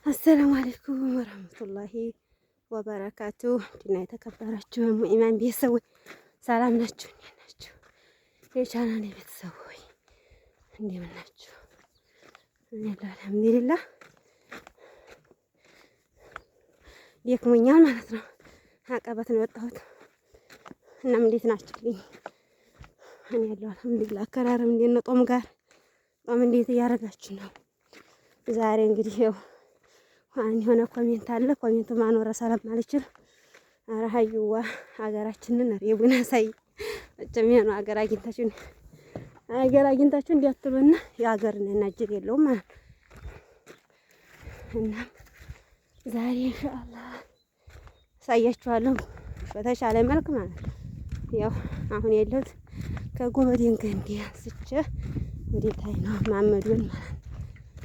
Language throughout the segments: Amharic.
السلام عليكم ورحمة الله وبركاته። ድና የተከበራችሁ ሙኢማን ቤተሰቦች ሰላም ናችሁ? እንዴት ናችሁ? የቻናሌ ቤተሰቦች እንደምን ናችሁ? እኔ الحمد لله ደክሞኛል ማለት ነው። አቀበት ነው የወጣሁት። እናም እንዴት ናችሁልኝ? እኔ ያለው الحمد لله። አከራረም እንዴት ነው? ጦም ጋር ጦም እንዴት እያደረጋችሁ ነው? ዛሬ እንግዲህ ያው የሆነ comment አለ። comment ኡ ማኖረ ሰላም አልችል። ኧረ ሀዩዋ ሀገራችንን የቡና ሳይ እጭም የሆነ ሀገር አግኝታችሁ ሀገር አግኝታችሁ እንዲያትሉና የሀገርን እናጅር የለውም ማለት ነው። እናም ዛሬ إن شاء الله አሳያችኋለሁ በተሻለ መልክ ማለት ነው። ያው አሁን ያለሁት ከጎበዴን ገንዴ አንስቼ ወደ ታይ ነው ማመዱን ማለት ነው።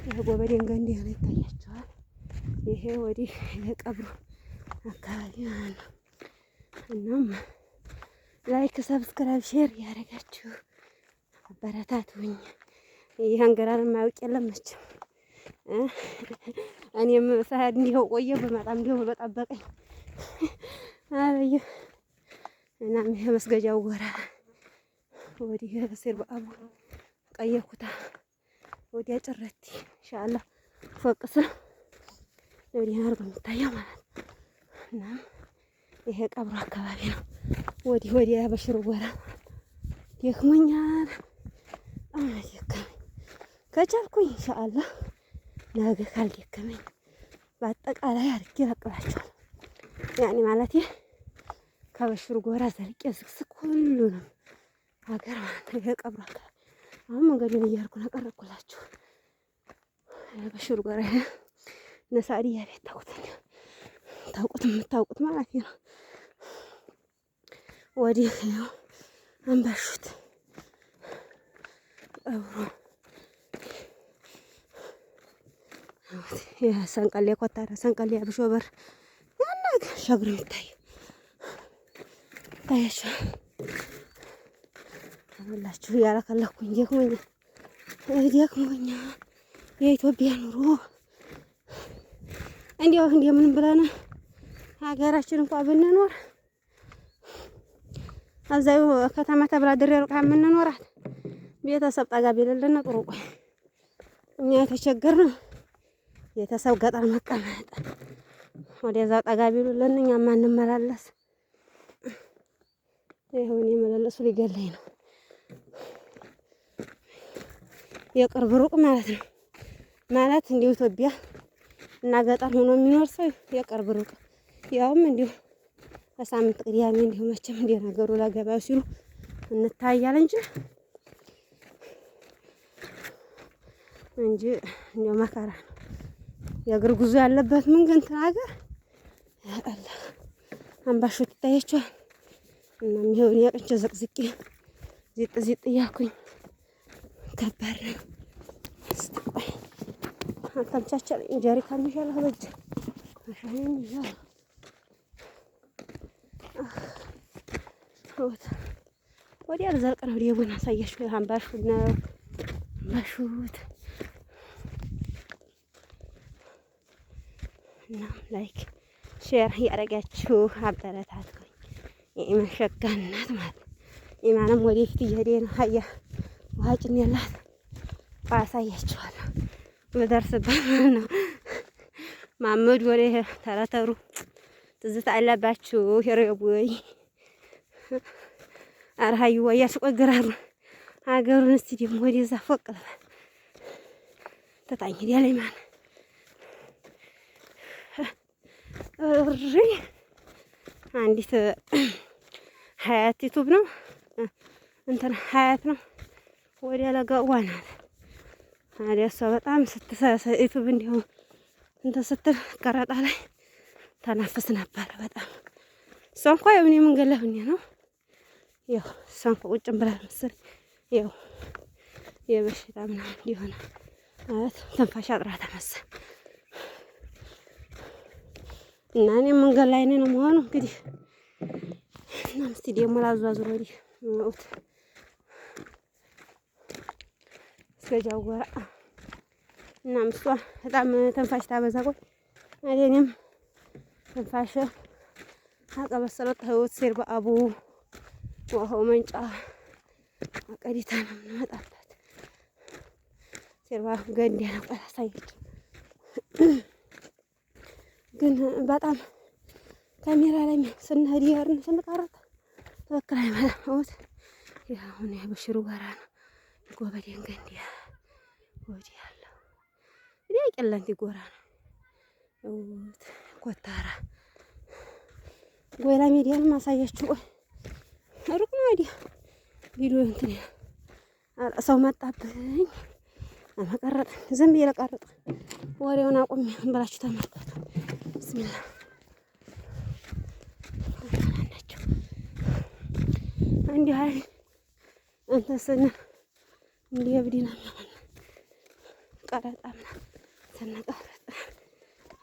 የጎበዴን ገንዴ ነው ይታያችኋል። ይሄ ወዲህ የቀብሩ አካባቢ ማለት ነው። እናም like፣ subscribe፣ share ያደረጋችሁ አበረታቱኝ። ይህ አንገራር የማያውቅ የለም መቼም። እኔም ሰዓት እንዲሁ ቆየ በመጣም እንዲሁ በጠበቀኝ አበየ። እናም ይሄ መስገጃው ጎራ ወዲህ በሴር በአቡ ቀየኩታ ወዲያ ጭረቲ إن شاء الله ፎቅ ስል ወዲህ አርጎ የሚታየው ማለት ነው። እናም ይሄ ቀብሩ አካባቢ ነው። ወዲህ ወዲያ በሽሩ ጎራ ደክሞኛል። ደከመኝ። ከቻልኩኝ إن شاء الله ነገ ካልደከመኝ በአጠቃላይ አድርጌ እለቅላችኋለሁ። ያኔ ማለት ከበሽሩ ጎራ ዘልቄ ዝቅዝቅ ሁሉንም ሀገር ማለት ነው። የቀብሩ አካባቢ አሁን መንገዱን እያልኩ ነው ያቀረብኩላችሁ። በሽሩ ጎራ እነ ሳዕድያ ቤት ታውቁት ታውቁት የምታውቁት ማለት ነው። ወዲህ ነው አንባሹት ቀብሩ የሰንቀሌ ኮታራ ሰንቀሌ አብሾ በር ያና ሻግሮ የሚታየው ታያችሁ አላችሁ። እያለከለኩኝ ደክሞኛል፣ ደክሞኛል። የኢትዮጵያ ኑሮ እንዲያው እንደምንም ብለን ሀገራችን እንኳ ብንኖር እዛው ከተማ ተብላ ድሬ ሩቃ የምንኖራት ቤተሰብ ጠጋ ቢልልን ጥሩ። ቆይ እኛ የተቸገርነው ቤተሰብ ገጠር መቀመጥ ወደዛ ጠጋ ቢሉልን እኛ ማንመላለስ። ይሁን የመላለሱ ሊገለኝ ነው። የቅርብ ሩቅ ማለት ነው። ማለት እንዲሁ ኢትዮጵያ እና ገጠር ሆኖ የሚኖር ሰው የቅርብ ሩቅ ያውም እንዲሁ በሳምንት ቅዳሜ እንዲሁ መቼም እንዲህ ነገሩ ለገበያው ሲሉ እንታያለን እንጂ እንጂ እንዲያው መከራ ነው። የእግር ጉዞ ያለበት ምን ግን እንትን ሀገር አላህ አምባሾት ይታያቸዋል። እናም ይኸው እኔ አቅንቼ ዘቅዝቄ ዚጥ ዚጥ እያልኩኝ ከባድ ነው። እስቲ ቆይ አልተመቻቸልኝ። ጀሪካን ይዣለሁ በእጅ አሻዬን ይዣለሁ። ወዲያ ልዘልቅ ነው። ዲቡን አሳያችሁ። አምባሹት ነው አምባሹት። እናም like share እያደረጋችሁ አበረታቱኝ። የኢማን ሸጋ እናት ማለት ነው። ኢማንም ወደፊት እየሄደ ነው። ሀያ ውሃ ጭን ያላት አሳያችኋለሁ በደርስበት ማለት ነው። ማመድ ወደ ተረተሩ ትዝታ አለባችሁ። ሄረቦይ አርሃዩ ወይ ያስቆግራሉ ሀገሩን። እስቲ ደግሞ ወደዛ ፎቅ ልበል ተታኝ ሄድ ማለት እሪ አንዲት ሀያት ዩቱብ ነው እንትን ሀያት ነው ወዲያ ለጋዋ ናት። ታዲያ እሷ በጣም ዩቱብ እንዲሁ እንትን ስትል ቀረጣ ላይ ተናፍስ ነበረ በጣም። እሷ እንኳ ያው እኔ መንገድ ላይ ሆኜ ነው ያው እሷ እንኳ ቁጭም ብላ መሰለኝ ያው የበሽታ ምናምን እንዲሆነ ማለት ትንፋሽ አጥራታ መሰል እና እኔ መንገድ ላይ ነው መሆኑ እንግዲህ። እና እስቲ ደግሞ ላዟዙር ወዲህ እስከ ጃው ጎራ እና እሷ በጣም ተንፋሽ ታበዛ። ቆይ እኔም ትንፋሽ አቀበሰለት ህይወት ሴር በአቡ ውሃው መንጫ አቀዲታ ነው የምንመጣበት። ሴርባ ገንዴ ነው አሳየችው። ግን በጣም ካሜራ ላይ ስንሄድ ይሄርን ስንቀረጥ ትክክል አይመጣም። አሁን የበሽሩ ጋራ ነው ጎበዴን ገንዴ ወዲህ ያለው እኔ ቄለንቲ ጎራ ነው ኮታራ ጎይላ ሚዲያን ማሳያችሁ። ቆይ ሩቅ ነው ወዲያ ቪዲዮ እንትን ሰው መጣብኝ። ለመቀረጥ ዝም ብዬ ለቀረጥ ወሬውን አቁሜ ብላችሁ ተመልከቱ። ብስሚላ ናቸው እንዲህ አይ እንትን ስንል እንዲህ እብድ ነው የሚሆን ቀረጣ ምናምን ስንቀረጥ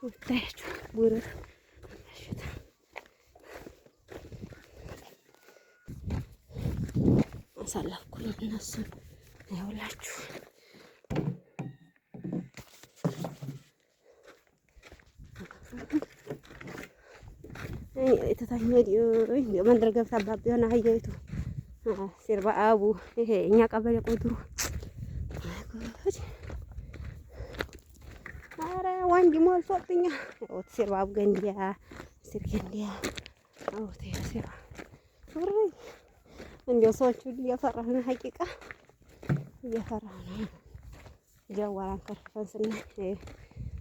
ወታያችሁ ጉርር ሽታ አሳለፍኩኝ እነሱን ይኸውላችሁ። መንደር ገብታ አባቢ የሆነ አህያይቱ ሲርባ አቡ ይሄ እኛ ቀበሌ ቆድሩ። ኧረ ወንድ ሞልቶብኛል። ሲርባ አቡ ገንዲያ ሲር ገንዲያ አውት ሲርባ እንዲያው ሰዎች ሁሉ እየፈራሁ ነው። ሀቂቃ እየፈራሁ ነው። ጀዋራን ከርፈን ስናይ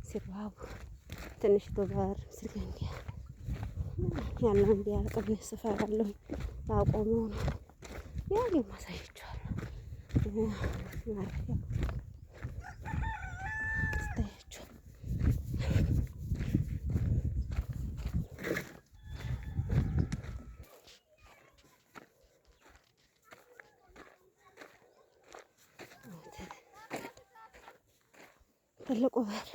ሲርባ አቡ ትንሽ ዶበር ሲር ገንዲያ ያለው እንዲያልቅብኝ ስፈራለሁ። አቆመው ነው ያ ማሳያችኋለሁ። ማረፊያ ስታያችሁ ትልቁ በር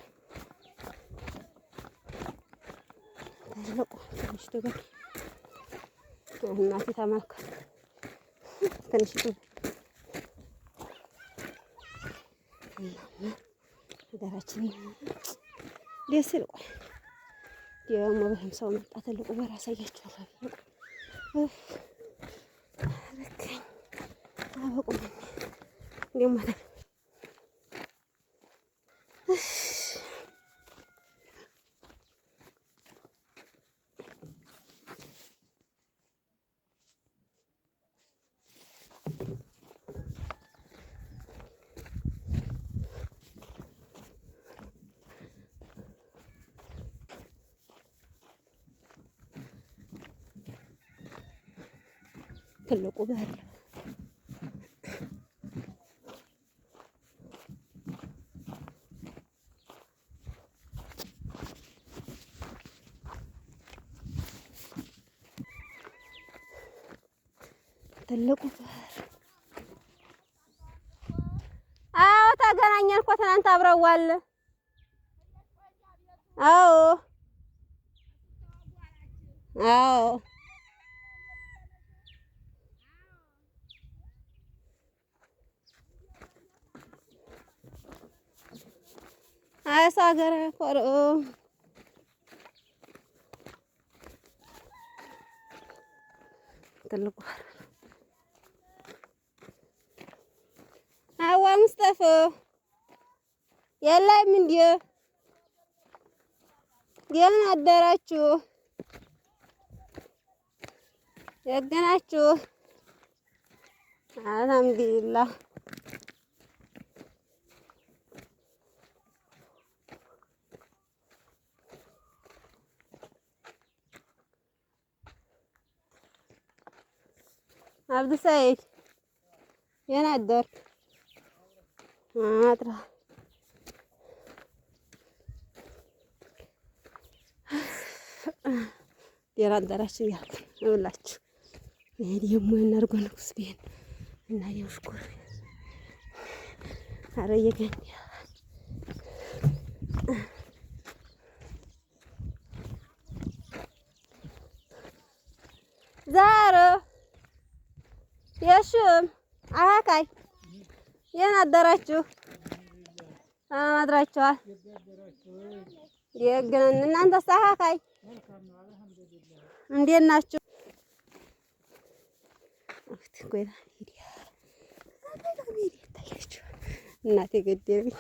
ትልቁ ትንሽ በር እናቴ ተመልከቱ። ትንሽ ሀገራችን ደስ ይል። ቆይ ደግሞ በህም ሰው መጣ። ትልቁ በር አሳያችኋለሁ። ረከኝ አበቁም ደግሞ ትልቁ በር ትልቁ በር። አዎ ተገናኘን እኮ ትናንት አብረዋል። አዎ አዎ አሳገረ ኮርኦ ትልቁ አዋ ሙስጠፈ የላይም እንዴ? ደህና አደራችሁ? ደህና አልሐምዱሊላህ። አብዱ ሰይድ የት አደርክ? አጥራ ደህና አደራችሁ እያልኩ ነው እብላችሁ። ይሄ ደግሞ የእነ እርጎ ንጉስ ቤት እና የውሽኩር አረ የገንያ ዛሮ የሹም አካይ የት አደራችሁ? ሰላም አድራችኋል? ደግ ነን። እናንተ አስተካካይ እንዴት ናችሁ? እናቴ ገደሉኝ።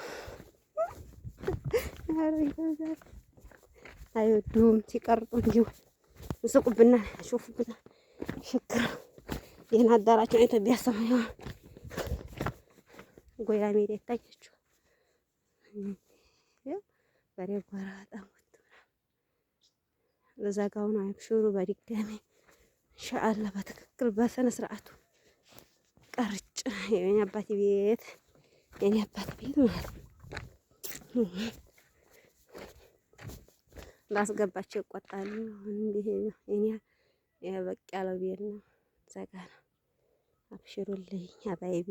አይወዱም ሲቀርጡ እንዲሁ ይስቁብናል፣ ያሾፉብናል። ሽክር ይህን አዳራቸው ኢትዮጵያ ሰማይ ጎያ ሜዳ ይታያችኋል። በሬ ጎራ በጣም ወጥቶ በዛ ጋር ሆኖ አብሽሩ። በድጋሚ ኢንሻአላህ በትክክል በስነ ስርዓቱ ቀርጭ የኔ አባት ቤት የኔ አባት ቤት ማለት ነው። ባስገባቸው ይቆጣሉ። እንዲህ የኔ የበቅ ያለው ቤት ነው። እዛ ጋ ነው። አብሽሩልኝ አባይቢ።